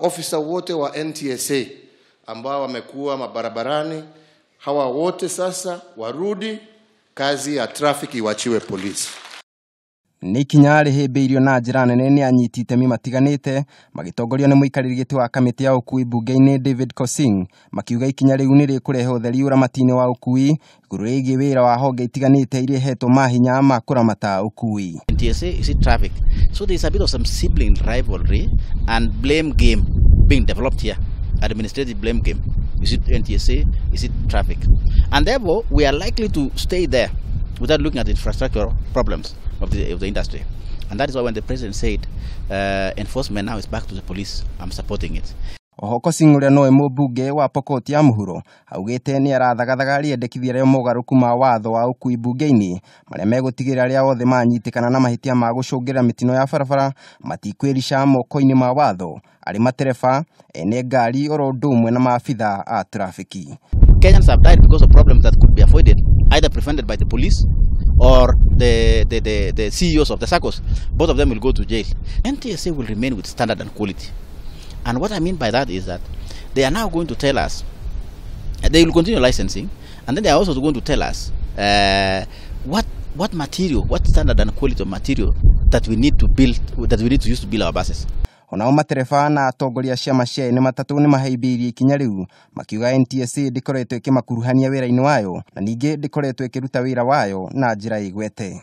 Ofisa wote wa NTSA ambao wamekuwa mabarabarani, hawa wote sasa warudi, kazi ya traffic iwachiwe polisi. Nĩ ikinya rĩhĩmbĩirio na njĩra nene nĩ anyiti itemi matiganĩte magĩtongorio nĩ mũikarĩri gĩtĩ wa kamĩtĩ ya ũkui mbunge-inĩ David Pkosing, makiuga ikinya rĩu nĩ rĩkũrehe ũtheri ũramati-inĩ wa ũkui igũrũ rĩgiĩ wĩra wa honge itiganĩte iria ihetwo mahinya ma kũramata ũkui. NTSA is it traffic? So there's a bit of some sibling rivalry and blame game being developed here, administrative blame game. Is it NTSA? Is it traffic? And therefore, we are likely to stay there without looking at the infrastructural problems of the industry. And that is why when the president said enforcement now is back to the police, I'm supporting it. Oho Pkosing, ũrĩa nowe mũmbunge wa Pokot ya mũhuro, augĩte nĩ arathagathaga rĩendekithia rĩa mogarũrũku ma watho wa ũkui mbunge-inĩ marĩa megũtigĩrĩra arĩa othe manyitĩkana na mahĩtia ma gũcũngĩrĩra mĩtino ya barabara matikwĩrica moko-inĩ ma watho, arĩ matereba, ene ngari oro ũndũ ũmwe na maabitha a trafiki. Kenyans have died because of problems that could be avoided, either prevented by the police or the CEOs of the SACCOs. Both of them will go to jail. NTSA will remain with standard and quality. And what I mean by that is that they are now going to tell us, they will continue licensing, and then they are also going to tell us what material, what standard and quality of material that we need to build, that we need to use to build our buses. Onao matereba na atongoria a ciama cia ene matatũ nĩ mahĩmbĩirie ikinya rĩu, makiuga NTSA ndĩkoretwo ĩkĩmakuruhania wĩra-inĩ wayo na ningĩ ndĩkoretwo ĩkĩruta wĩra wayo na njĩra ĩgwete.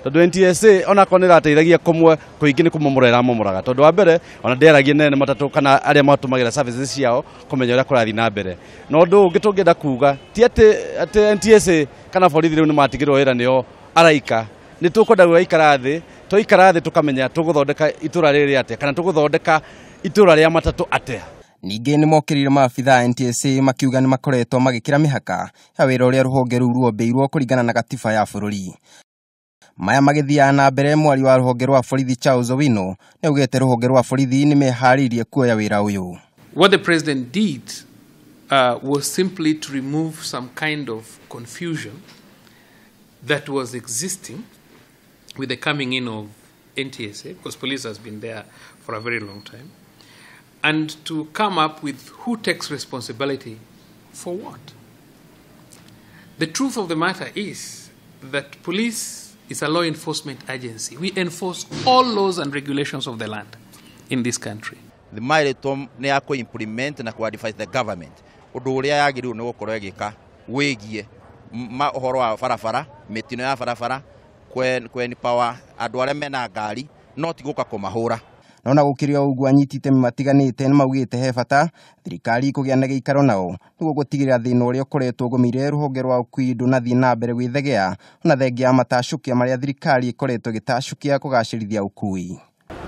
Tondũ NTSA onakorwo nĩ ĩrateithagia kũmwe, kũingĩ nĩ kũmomora ĩramomoraga, tondũ wa mbere ona ndĩaragia nene matatũ kana arĩa matũmagĩra services ciao kũmenya ũrĩa kũrathiĩ na mbere. Na ũndũ ũngĩ tũngĩenda kuga ti atĩ NTSA kana borithi rĩu nĩ matigĩrwo wĩra nĩo araika. Nĩ tũkwenda gũgaikara thĩ, twaikara thĩ tũkamenya tũgũthondeka itũra rĩrĩ atĩa kana tũgũthondeka itũra rĩa matatũ atĩa. Ningĩ nĩ mokĩrĩire maabitha a NTSA, makiuga nĩ makoretwo magĩkĩra mĩhaka ya wĩra ũrĩa rũhonge rũu ruombĩirwo kũringana na gatiba ya bũrũri. Maya magĩthiaga na mbere, mwari wa rũhonge rwa borithi Charles Owino nĩ augĩte rũhonge rwa borithi nĩ meharĩirie kuoya wĩra ũyũ. What the president did was simply to remove some kind of confusion that was existing with the coming in of NTSA, because police has been there for a very long time, and to come up with who takes responsibility for what. The truth of the matter is that police is a law enforcement agency. We enforce all laws and regulations of the land in this country. Maĩrĩtwo nĩ ya kũ implement na kũ advise the government ũndũ ũrĩa yagĩrĩirwo nĩ gũkorwo ĩgĩka wĩgiĩ ma ũhoro wa barabara, mĩtino ya barabara, kwen power andũ arĩa mena ngari, no ti gũka kũmahũra. No na gũkĩrĩ o ũguo, anyiti itemi matiganĩte nĩ maugĩte he bata thirikari kũgĩa na gĩikaro nao nĩguo gũtigĩrĩra thĩna ũrĩa ũkoretwo ũgũmĩire rũhonge rwa ũkui ndũnathiĩ na mbere gwĩthegea, ona thengia ya matacũkia marĩa thirikari ĩkoretwo ĩgĩtacũkia kũgacĩrithia ũkui.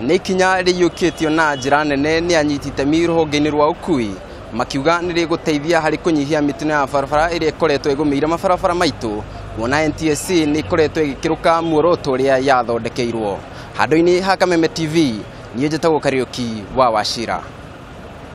Nĩ ikinya rĩiyũkĩtio na njĩra nene nĩ anyiti itemi rũhonge-inĩ rwa ũkui, makiuga nĩ rĩgũteithia harĩ kũnyihia mĩtino ya barabara ĩrĩa ĩkoretwo ĩgũmĩire mabarabara maitũ, kuona NTSA nĩ ĩkoretwo ĩgĩkĩrũka muoroto ũrĩa yathondekeirwo. Handũ-inĩ ha Kameme TV, niĩ njĩtagwo Kariũki wa Wachira.